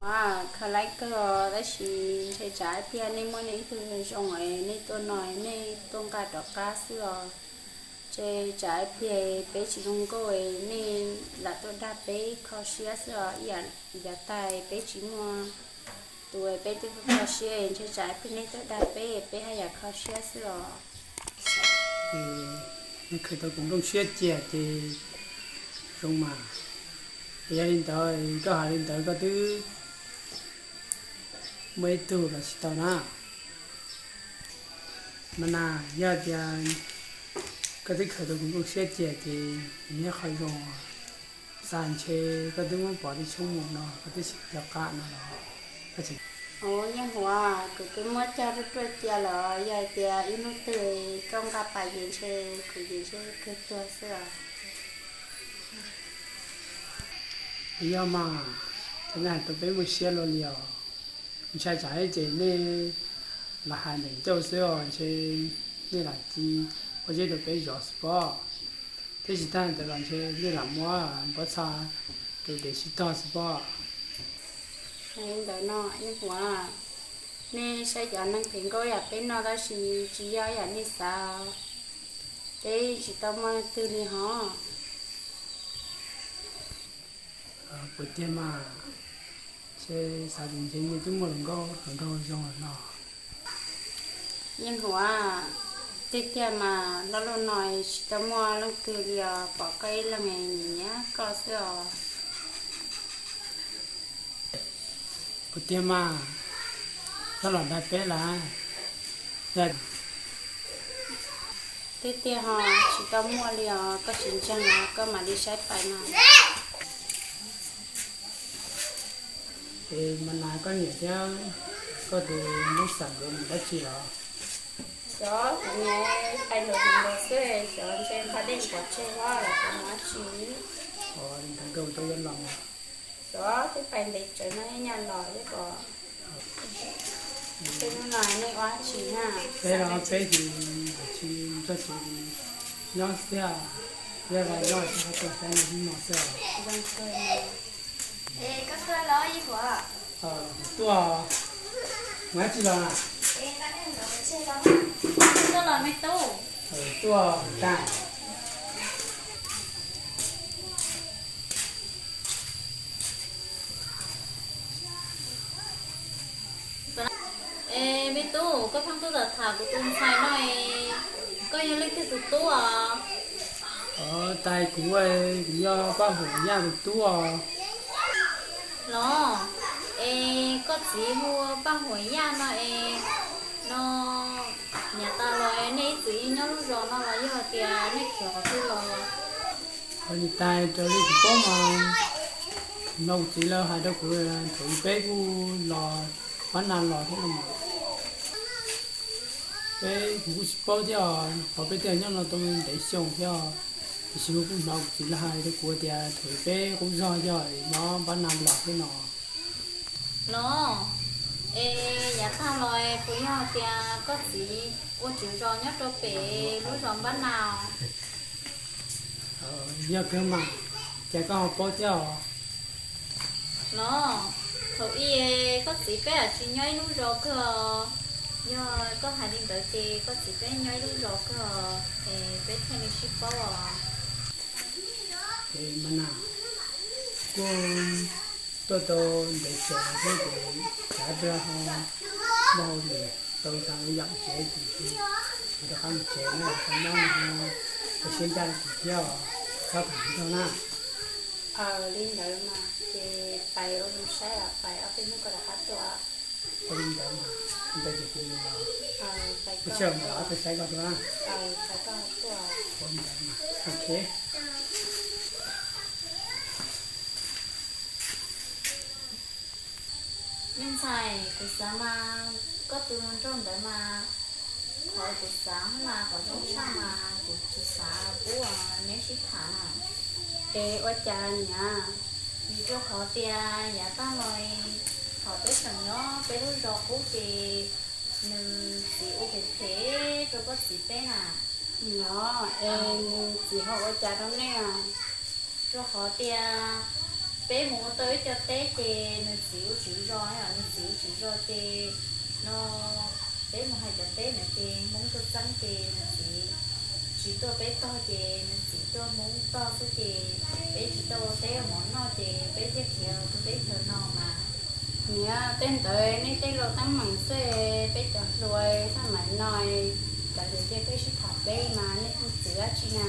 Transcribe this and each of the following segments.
Khaws laib kawg os, tab sis ntshe tsam ib pliag nej muaj nej ib tug zoo es nej tuaj no nej tuaj nqa rov qab xwb os. Ntshe tsam ib pliag peb tsis zoo nkauj es nej lam tuaj dag peb kho siab xwb os. Ib yam yav tag peb tsis muaj tus es peb twb kho siab, ntshe tsam ib pliag nej tuaj dag peb, peb haj yam kho siab xwb os. Ces nej khaws tau kuv nplooj siab cia ces zoo mas. Yog li ntawd koj hais li ntawd koj twb muaj ib tug los tsis tau na. Mas na, yog tias koj twb khaws tau kuv nplooj siab cia ces nyob qhov zoo, xav ntshe koj twb muab pov tej tshoob mus no koj twb tsis coj qab no los. Ua Yeej Huav, kuv twb muab cog ruaj ruaj cia lawm, yog hais tias ib hnub twg koj nqa pais ces ntshe kuv ces ntshe kawg tuag xwb os. Yog mas, cov nej hais tau peb muaj siab luaj li os. Ntshai tsam ib ces nej los hais ntev ncauj xwb os, ntshe nej lam ci ua zeb rau peb zov xwb pob. Thiab tsis tag ntawd los ntshe nej lam muab npov txha rau dev sib tog xwb pob. Li ntawd no Yeej Huav, nej saib cov neeg phem nkauj yam peb no tab sis tsis yog yam nej xav, peb tsis tau muaj leej twg li hos. Puas tiag mas, ntshe xav tias ntshe nej twb muaj hluas nkauj hluas nraug zoo no. Yeej Huav, tiag tiag mas lo lus no tsis tau muaj leej twg li os, pom koj ib leeg nyiam nyiam koj xwb os. Puas tiag mas, koj los dag peb lawm. Tiag tiag ho, tsis tau muaj li os, koj tsis ntseeg os koj mam li saib pais no. Es mas na koj niam thiab koj tus noob xam nkawd mus dab tsi los? Xyov, kuv niam pais nraum zoov xwb, xyov ntshe nqa dej pov tseg los mus dab tsi. Ntawd nkawd ua tau yuav los. Xyov twb pais ntev tsawv no nyaj los thiab ko. Tej hnub no nej ua dab tsi na? Peb los peb ces tsis txog tsev, nyob xwb, yog los nyob tsis qhov tuaj saib nej hib no xwb. Es koj tuaj los Yeej Huav? Tuaj, mus dab tsi los na? Tuaj los me tub. Tuaj tag. Es me tub, koj pheej tuaj tham tham kuv tus ntxhais no es koj yog leej twg tus tub os? Tais kuv, kuv yog Paj Huam Yaj tus tub os. Los, es koj txiv hu ua Paj Huam Yaj no es, no, yav tas los nej ib txwm nyob lub zos no los yog tias nej khiav qhov twg los? Tais, raws li kuv paub mas, kuv hnov kuv txiv lawv hais rau kuv thaum peb kuj los pab nas los thiab no mas. Peb kuv kuj tsis paub thiab os, qhov peb twb nyob no tau ntev xyoo thiab os, tiam sis kuv kuj hnov kuv txiv lawv hais rau kuv tias thaum peb qub zog yog nyob pab nas los thiab no. Los, es yav tag los puas yog tias koj txiv ua tswv zos nyob rau pem lub zos npab na? Yog kawg mas, cas koj ho paub thiab os? Los, thaum ub koj txiv peb tsis nyob ib lub zos kawg os. Yog koj hais li ntawd ces koj txiv peb nyob ib lub zos kawg os, es peb thiaj li sib paub os. Mas na, kuj tuaj tau ntev tsawv thiab ces kav pliag ho muaj hauj lwm tau tag yam tsev ces kuv rov qab mus tsev na, tau nyob no ho ua siab ncaj rau kuv thiab os, txhob tham ntau na. Aws, li ntawd mas ces pais ua zoo saib os, pais ob peb hnub koj rov qab tuaj. Ua li ntawd mas, ntawd ces kuv mus, kuv sij hawm mus los ob peb saib koj dua na. Ua li ntawd mas, ok. Me ntxhais, kuv xav mas koj tus hluas nraug ntawd mas, qhov kuv xav mas qhov zoo tshaj mas kuv tsis xav pub neb sib tham na. Es ua cas niam? Vim rau qhov tias yav tag los thaum peb tseem nyob peb lub zos qub ces nws txiv ua phem phem rau koj txiv peb na. Los es nws txiv ho ua cas rau nej? Rau qhov tias peb mus ua tau ib co teb ces nws txiv ua tswv Los ces no peb mus hais cov teb na ces Hmoob tuaj txeeb ces nws txiv tsis tuaj peb tog ces nws txiv tuaj Hmoob tog xwb ces peb tsis tau ua teb ua mov noj ces peb thiaj khiav tus teb chaws no mas. Niam, tej ntawd nej tej laus teeb meem xwb, peb cov hluas xaj maim no, kav liam cia peb sib tham peb mas nej hu txwv dab tsi na?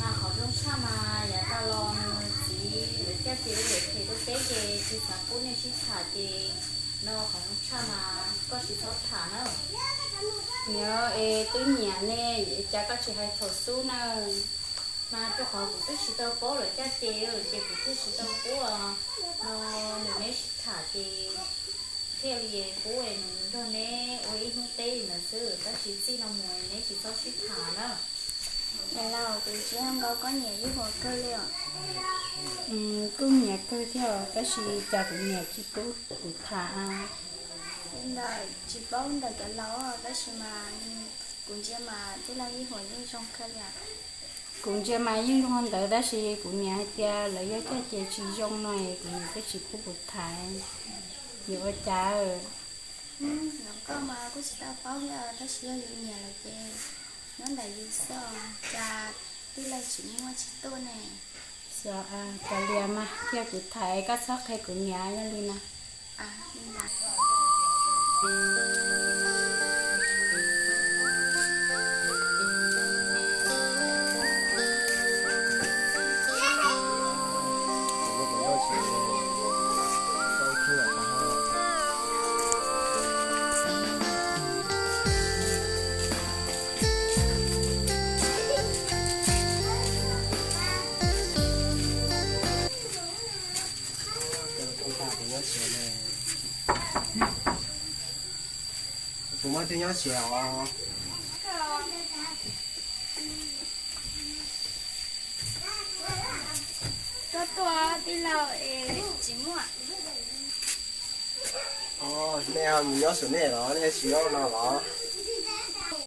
Mas qhov zoo tshaj mas yav tas los nws txiv lawv caj ces lawv them rau peb ces tsis xav pub nej sib tham ces no qhov zoo tshaj mas koj tsis txhob tham na. Niam, es twb nyiam ne, cas koj tsis hais thaum xub na? Mas rau qhov kuv twb tsis tau paub lawv caj ces, ces kuv thiaj tsis tau pub no, nws neb sib tham ces thiaj li pub nws nrog neb ua ib hnub teb li ntawd xwb, tab sis txij no mus neb tsis txhob sib tham na. Niam laus, kuv ntsia nkaus koj niam yeej huam kawg li os. Kuj nyiam kawg thiab tab sis cas kuv niam tsis pub kuv tham. Li ntawd tsis paub ntawm cov laus tab sis mas kuv ntsia mas tij laug yeej huam yeej zoo kawg li. Kuv ntsia mas yeej zoo ntawd tab sis kuv niam hais tias lawv yuav caj ces tsis zoo no es kuv niam twb tsis pub kuv tham. Yuav ua cas? Koj mas kuj tsis tau paub thiab tab sis yog yus nyiam lawm ces nyob ntawm yus xwb, cas tij laug tsis muaj tsis tuaj ne. Xyov, kav liam mas cia kuv tham, koj txhob qhia kuv niam, yog li no. Kuv muaj tug nyob tsev os. Koj tuaj tij laug es tsis muaj. Nej mus nyob saum nej los nej tsis nyob no los?